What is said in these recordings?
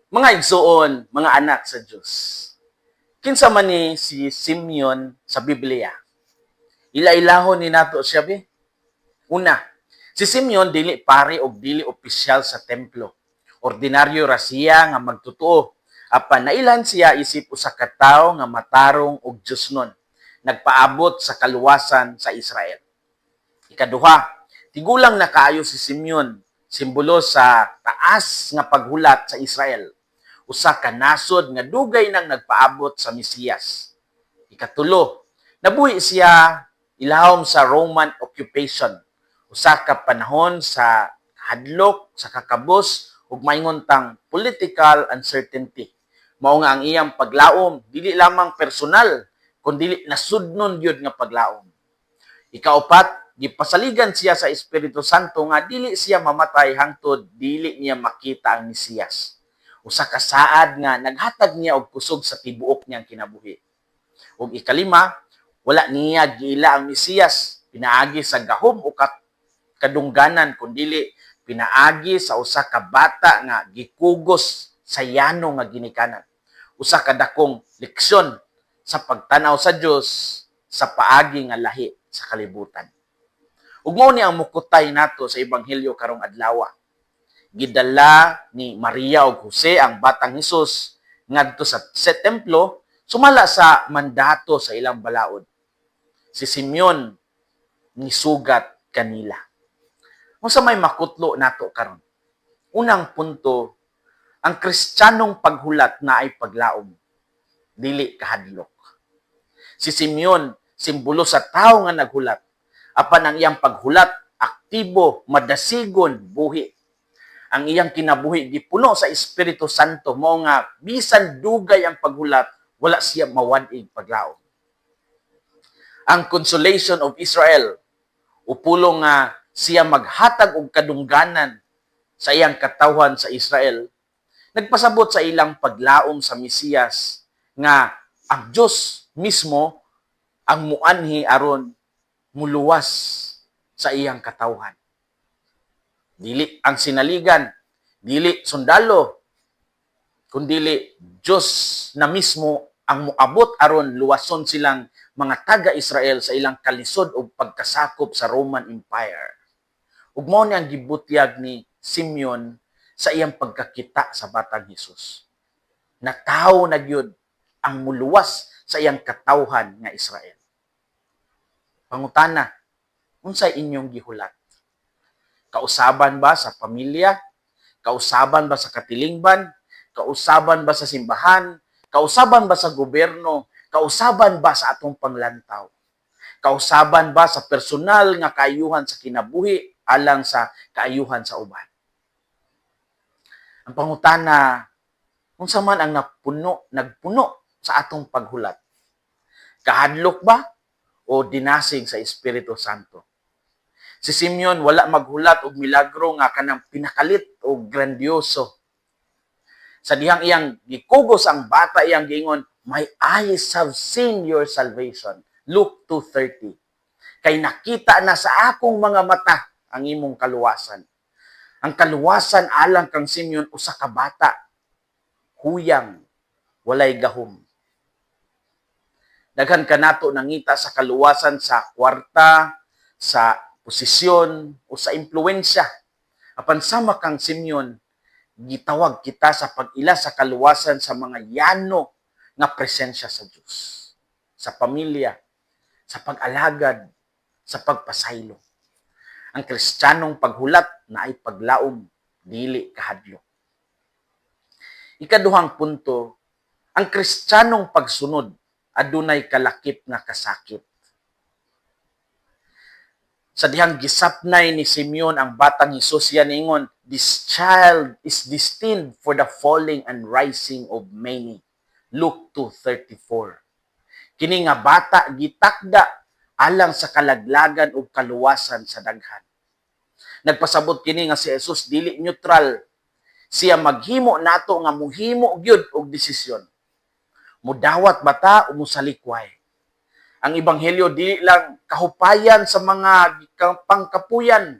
Mga igsuon, mga anak sa Dios. Kinsa man ni si Simeon sa Biblia? Ila-ilahon ni nato siya bi. Una, si Simeon dili pari og dili opisyal sa templo. Ordinaryo ra siya nga magtotoo. Apan nailhan siya isip usa ka tawo nga matarong og Diosnon, nagpaabot sa kaluwasan sa Israel. Ikaduha, tigulang na kaayo si Simeon, simbolo sa taas nga paghulat sa Israel. Usa ka nasod nga dugay nang nagpaabot sa Mesiyas. Ikatulo, nabuhi siya ilawom sa Roman occupation. Usa ka panahon sa hadlok, sa kakabos ug maingon tang political uncertainty. Mao nga ang iyang paglaom dili lamang personal kundi nasudnon gyud nga paglaom. Ikaupat, gipasaligan siya sa Espiritu Santo nga dili siya mamatay hangtod dili niya makita ang Mesiyas. Usa ka saad nga naghatag niya og kusog sa tibuok niyang kinabuhi. Ug ikalima, wala niya giila ang Mesiyas pinaagi sa gahom o kadungganan kundili pinaagi sa usa ka bata nga gikugos sa yano nga ginikanan. Usa ka dakong leksyon sa pagtanaw sa Dios sa paagi nga lahi sa kalibutan. Ug mao ni ang mukutay nato sa ebanghelyo karong adlaw. Gidala ni Maria ug Jose ang batang Hesus ngadto sa templo sumala sa mandato sa ilang balaod. Si Simeon nisugat kanila. Unsa may makutlo nato karon? Unang punto, ang Kristiyanong paghulat naay paglaom, dili kahadlok. Si Simeon simbolo sa tawo nga naghulat. Apan ang iyang paghulat aktibo, madasigon, buhi. Ang iyang kinabuhi gipuno sa Espiritu Santo, mao nga bisan dugay ang paghulat, wala siya mawad-ig paglaom. Ang consolation of Israel, upulong nga siya maghatag og kadungganan sa iyang katawhan sa Israel, nagpasabot sa ilang paglaom sa Mesiyas nga ang Dios mismo ang muanhi aron muluwas sa iyang katawhan. Dili ang sinaligan, dili sundalo, kundili Dios na mismo ang moabot aron luwason silang mga taga-Israel sa ilang kalisod og pagkasakop sa Roman Empire. Ug mao ni ang gibutyag ni Simeon sa iyang pagkakita sa batang Hesus. Natawo na gyud ang muluwas sa iyang katawhan nga Israel. Pangutana, unsay inyong gihulat? Kausaban ba sa pamilya? Kausaban ba sa katilingban? Kausaban ba sa simbahan? Kausaban ba sa gobyerno? Kausaban ba sa atong panglantaw? Kausaban ba sa personal nga kaayuhan sa kinabuhi alang sa kaayuhan sa uban? Ang pangutana, unsa man ang nagpuno sa atong paghulat? Kahadlok ba o dinasig sa Espiritu Santo? Si Simeon wala maghulat og milagro nga kanang pinakalit o grandioso. Sa dihang iyang gikugos ang bata, iyang giingon, "My eyes have seen your salvation." Luke 2:30. Kay nakita na sa akong mga mata ang imong kaluwasan. Ang kaluwasan alang kang Simeon usa ka bata, huyang, walay gahom. Daghan kanato nangita sa kaluwasan sa kwarta, sa posisyon o sa impluwensya. Apan sama kang Simeon, gitawag kita sa pag-ila sa kaluwasan sa mga yano nga presensya sa Dios. Sa pamilya, sa pag-alagad, sa pagpasaylo. Ang Kristiyanong paghulat naay paglaom, dili kahadlok. Ikaduhang punto, ang Kristiyanong pagsunod adunay kalakip nga kasakit. Sa dihang gisapnay ni Simeon ang batang Hesus, siya niingon, "This child is destined for the falling and rising of many." Luke 2:34. Kini nga bata gitakda alang sa kalaglagan ug kaluwasan sa daghan. Nagpasabot kini nga si Jesus dili neutral. Siya maghimo nato nga muhimo gyud og desisyon. Mudawat ba ta o musalikway? Ang ebanghelyo dili lang kahupayan sa mga pangkapuyan.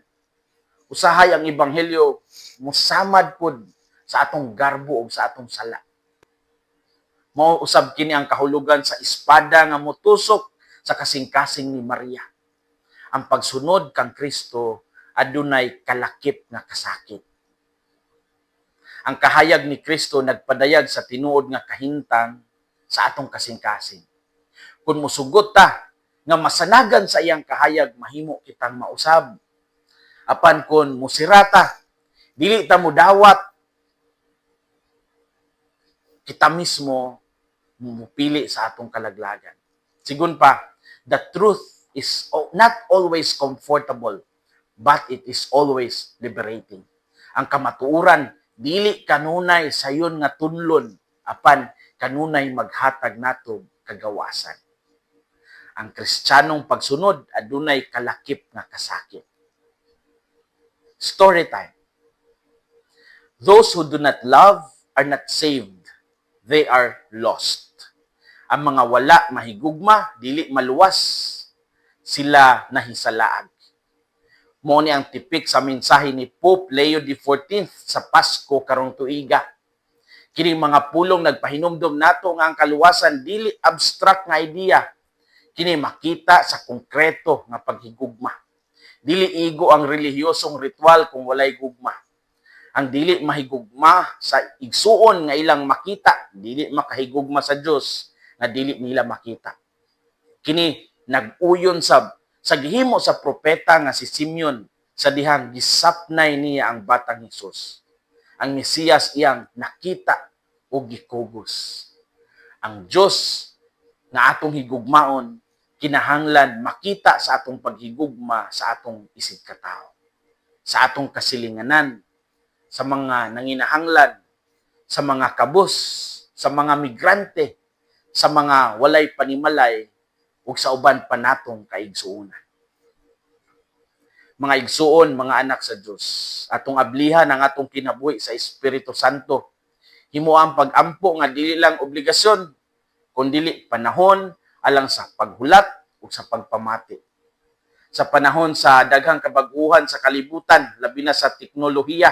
Usahay ang ebanghelyo musamad pud sa atong garbo ug sa atong sala. Mao usab kini ang kahulugan sa espada nga motusok sa kasing-kasing ni Maria. Ang pagsunod kang Kristo adunay kalakip nga kasakit. Ang kahayag ni Kristo nagpadayag sa tinuod nga kahintang sa atong kasing-kasing. Kung musugot ta nga masanagan sa iyang kahayag, mahimo kitang mausab. Apan kung musirata, dili ta mudawat, kita mismo mupili sa atong kalaglagan. Sigon pa, the truth is not always comfortable, but it is always liberating. Ang kamatuoran, dili kanunay sayon nga tunlon, apan kanunay maghatag nato kagawasan. Ang Kristiyanong pagsunod adunay kalakip nga kasakit. Story time. Those who do not love are not saved. They are lost. Ang mga wala mahigugma, dili maluwas, sila nahisalaag. Mao ni ang tipik sa mensahe ni Pope Leo XIV sa Pasko karong tuiga. Kining mga pulong nagpahinumdom nato nga ang kaluwasan dili abstract nga idea. Kini makita sa konkreto nga paghigugma. Dili igo ang relihiyosong ritual kung walay gugma. Ang dili mahigugma sa igsuon nga ilang makita, dili makahigugma sa Dios nga dili nila makita. Kini nag-uyon sa gihimo sa propeta nga si Simeon sa dihang gisapnay niya ang batang Hesus. Ang Mesiyas iyang nakita ug gikugos. Ang Dios nga atong higugmaon kinahanglan makita sa atong paghigugma sa atong isigkatawo, sa atong kasilinganan, sa mga nanginahanglan, sa mga kabus, sa mga migrante, sa mga walay panimalay, ug sa uban pa natong kaigsuonan. Mga igsuon, mga anak sa Dios, atong ablihan ang atong kinabuhi sa Espiritu Santo. Himo ang pag-ampo nga dili lang obligasyon, kundili panahon alang sa paghulat ug sa pagpamati. Sa panahon sa daghang kabaguhan sa kalibutan, labi na sa teknolohiya,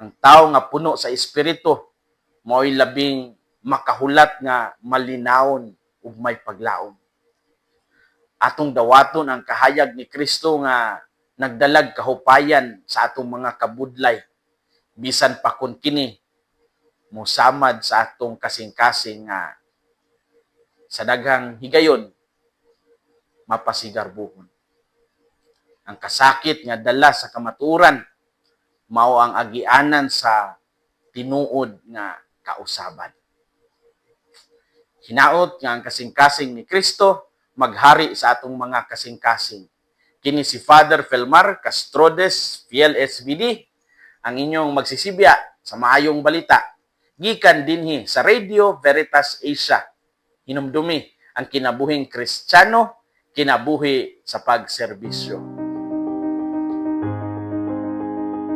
ang tao nga puno sa espiritu mao'y labing makahulat nga malinawon ug may paglaom. Atong dawaton ang kahayag ni Kristo nga nagdalag kahupayan sa atong mga kabudlay, bisan pa kun kini mosamad sa atong kasing-kasing nga sa daghang higayon mapasigarbuhon. Ang kasakit nga dala sa kamatuoran mao ang agianan sa tinuod nga kausaban. Hinaot nga ang kasing-kasing ni Kristo maghari sa atong mga kasing-kasing. Kini si Father Felmar Castrodes, Fiel SVD, ang inyong magsisibya sa maayong balita gikan dinhi sa Radio Veritas Asia. Hinumdumi ang kinabuhing Kristiyano, kinabuhi sa pagserbisyo.